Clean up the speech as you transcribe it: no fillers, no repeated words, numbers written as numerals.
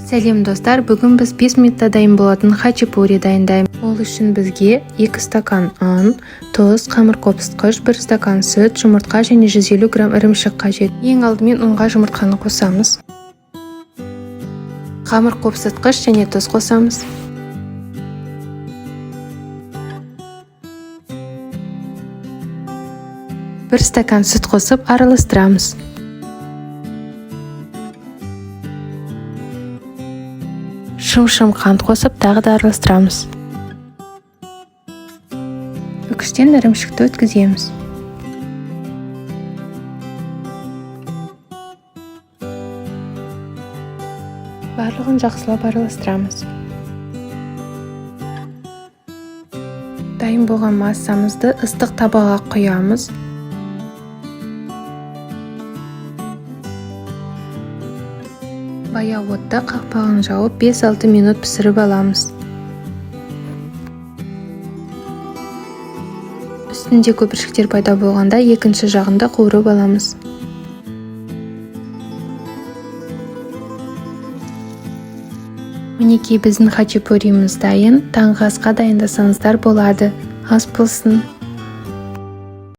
Сәлем, достар! Бүгін біз 5 минутта дайын болатын хачапури дайындаймыз. Ол үшін бізге 2 стакан ұн, тұз, қамыр қопсытқыш, 1 стакан сүт, жұмыртқа және 150 грамм ірімшік қажет. Ең алдымен ұнға жұмыртқаны қосамыз. Қамыр қопсытқыш және тұз қосамыз. 1 стакан сүт қосып, араластырамыз. Шым-шым қант қосып, тағы да араластырамыз. Үкіштен ірімшікті өткіземіз. Барлығын жақсылап араластырамыз. Дайын болған массамызды ыстық табаға құямыз. Баяу отта қақпағын жауып, 5-6 минут пісіріп аламыз. Үстінде көпіршіктер пайда болғанда, екінші жағын да қуырып аламыз. Мінекей, біздің хачапуриміз дайын. Таңғы асқа дайындасаңыздар болады. Ас болсын!